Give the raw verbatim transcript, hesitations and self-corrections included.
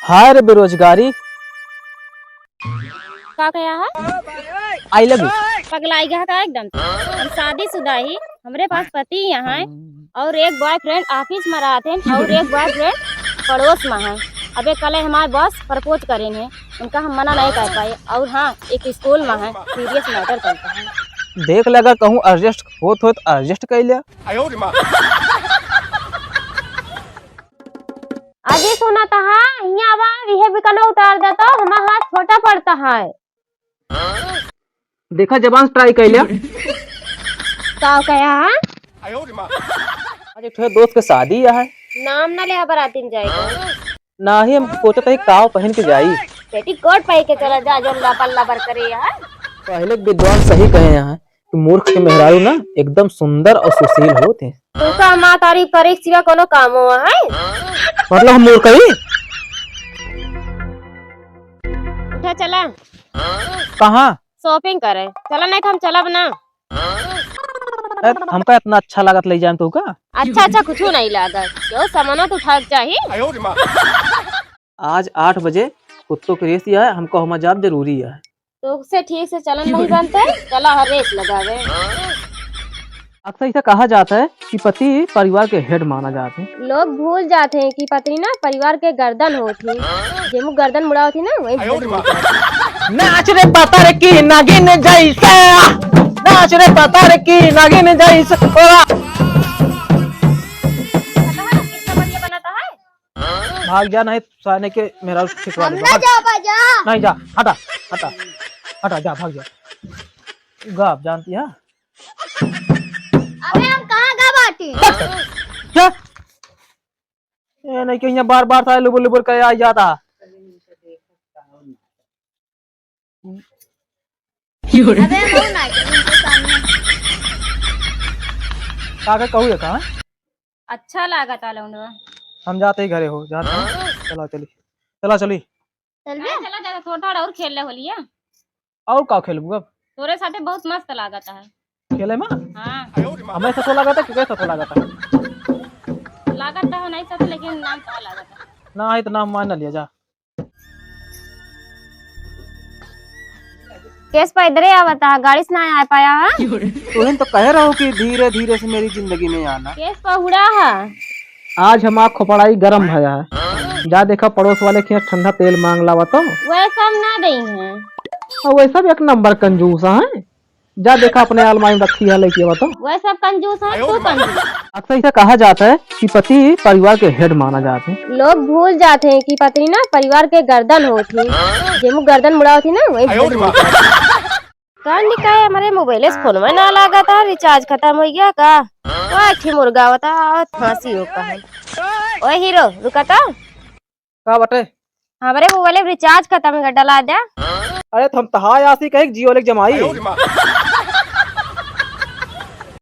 हाय रे बेरोजगारी। का कहा है? I love you। पगलाई गया का एकदम से? हम शादीशुदा ही, हमरे पास पति यहाँ है और एक boyfriend office में रहत हैं और एक boyfriend पड़ोस में है। अबे कल हमारे boss propose करेन हैं, उनका हम मना नहीं कर पाए। और हाँ, एक school में है, serious matter चलता है। देख ले, अगर कहूँ adjust होत हो तो adjust कर ले। अजी सुना तो है, हियाँ आवा, इहे बिकनो उतार दे तो हमारा हाथ छोटा पड़ता है। देखा, जबान से try कर लिया। का कहा है? आज एक ठे दोस्त के शादी है। नाम ना ले, बराती में जाएगा। ना ही हम सोचत है काव पहन के जाई। पेटीकोट पहन के चला जा, जो लबर लबर करे यार। पहले के विद्वान सही कहे हैं कि मूर्ख के मेहरारू ना एकदम सुंदर और सुशील होत है। तुमका माँ तारीफ करे के सिवा कोनो काम हुआ है? मतलब हम मूर्ख ही? उठा चला। कहाँ? Shopping करे चला, नहीं तो हम चलब ना। ए, हमका इतना अच्छा लागत ले जाएम तो का? अच्छा अच्छा कुछ नहीं लागत, क्यों सामाना तो उठा के चाही। आज आठ बजे कुत्तों की रेस है, हमको हमा जाब जरूरी है। तो उससे ठीक से चलन नहीं बनते, चला हर रेस लगावे। अक्सर ऐसा कहा जाता है कि पति परिवार के head माना जाते हैं। लोग भूल जाते हैं कि पत्नी ना परिवार के गर्दन होती, जेमू गर्दन मुड़ा होती ना, वही head मुड़ा होती। नाच रे पतर की नागिन जैसे, नाच रे पतर की नागिन जैसे। ओरा। भाग जा, नहीं साने के मेरा छिटवा हम देगा। ना जा, जा। नहीं जा, हटा, हटा, हटा, जा, भाग जा। गाप जानती है। अबे हम कहाँ गा बाटी? क्या? ये नहीं कि यहाँ बार बार सारे लुबुर लुबुर करे आ जाता। अबे हम ना के उनके सामने। का के कहू ये कहाँ? अच्छा लागत आ लौंडवा। हम जाते ही घरे हो, जाते हैं। चला चली, चला चली। चल बे। हाँ, चला जाता, थोड़ा थोड़ा और खेल ले होलिया। और का खेलबू अब? तोरे साथे बहुत मस्त लागत है। खेले में? हाँ। हमें साथो लागत है, केकरे साथो लागत है? लागत है नहीं साथे, लेकिन नाम का लागत है? ना है तो नाम मान ना लिया जा। केस पा इधरे आवता है, गाड़ी से ना आ पाया है। तुहिन तो कहे रहो कि धीरे धीरे से मेरी जिंदगी में आना। केस पा उड़ा है। आज हमार खोपड़ाई गरम भया है। जा देखा पड़ोस वाले के यहाँ ठंडा तेल मांग लावा तो। वैसा हम ना दई हैं। और वैसा भी एक नंबर कंजूस है। जा देखा अपने अलमारी में रखी है, लेके आवा तो। वह सब कंजूस है, तू कंजूस। अक्सर ऐसा कहा जाता है कि पति परिवार के head माना जाते हैं। लोग भूल जाते हैं कि पत्नी ना परिवार के गर्दन होती, जेमू गर्दन मुड़ा होती ना, वही head मुड़ा होती। का निकाय हमारे मोबाइल से फोन में ना लागत है, recharge खतम हो गया का? वाह, एक ठे मुर्गा होता और फांसी हो का है। ओए हीरो, रुका तो। का बटे? हमरे मोबाइल में recharge खतम है, डला दे। अरे तो हम तहार आशिक है, जियो वाले के जमाई।